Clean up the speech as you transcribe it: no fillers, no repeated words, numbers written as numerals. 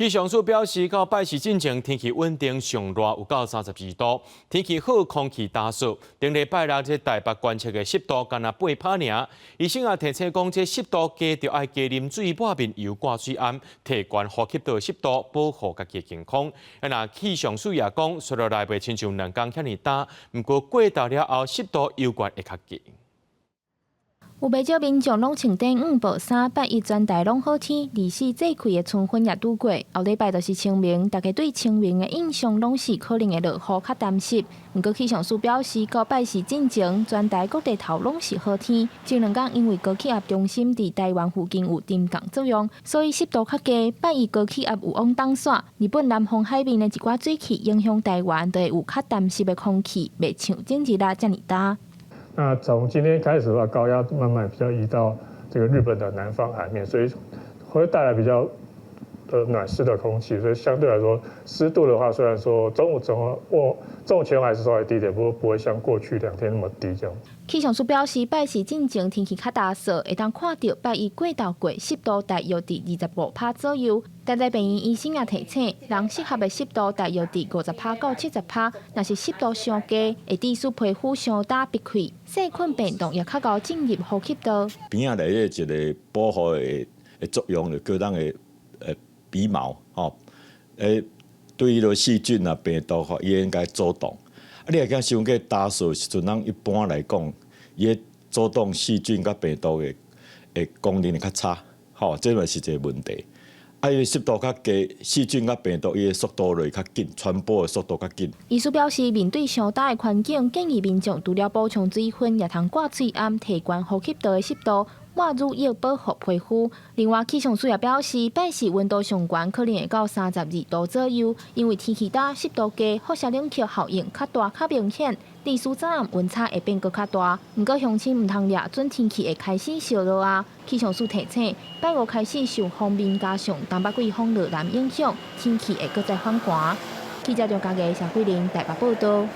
氣象署表示，到拜四進前天氣穩定，上熱有到32度，天氣好，空氣焦濕。頂禮拜六這台北觀測的濕度干焦8趴爾。醫生也提醒講，這濕度低著愛加啉水、抹面油、掛水頷，提懸呼吸道濕度，保護家己健康。啊，若氣象署也講，雪落來袂親像2工遐爾焦，毋過過晝了後濕度猶原會較低。有袂少民眾攏穿短衫薄衫，拜一全台攏好天，二十四節氣的春分也拄過。後禮拜就是清明，大家對清明的印象攏是可能會落雨較澹濕。毋過氣象署表示，到拜四進前，全台各地頭攏是好天。這兩工因為高氣壓中心佇台灣附近有沉降作用，所以濕度較低。拜一高氣壓有往東徙，日本南方海面的一寡水汽影響台灣，就會有較澹濕的空氣，袂像前一日遮爾焦。那從今天開始的話，高壓慢慢比較移到這個日本的南方海面，所以會帶來比較暖濕的空氣，所以相對來說濕度的話，雖然說中午前後還是稍微低點，不過不會像過去2天那麼低這樣。氣象署表示，拜四進前天氣較焦燥，會當看著拜一過晝過濕度大約佇25趴左右。台大病院醫生也提醒，人適合的濕度大約佇50趴到70趴，若是濕度傷低，會致使皮膚傷焦閉氣，細菌病毒也較𠢕進入呼吸道。邊仔內底一個保護的作用，就叫咱的鼻毛吼，對彼个細菌啊、病毒吼，伊應該阻擋。啊，你若驚傷過焦燥的時陣，咱一般來講，伊阻擋細菌佮病毒的功能會較差，吼，這嘛是一個問題。啊，因為濕度較低，細菌佮病毒伊的速度就會較緊，傳播的速度較緊。醫師表示，面對傷焦的環境，建議民眾除了補充水分，也通掛喙罨，提懸呼吸道的濕度，抹乳液保護皮膚。另外，氣象署也表示，拜四溫度上懸可能會到32度左右，因為天氣焦、濕度低，輻射冷卻效應較大、較明顯。致使早暗溫差會變閣較大。毋過鄉親毋通掠準天氣會開始燒熱啊！氣象署提醒，拜五開始受鋒面加上東北季風落南影響，天氣會閣再反寒。記者張家傑、謝慧玲台北報道。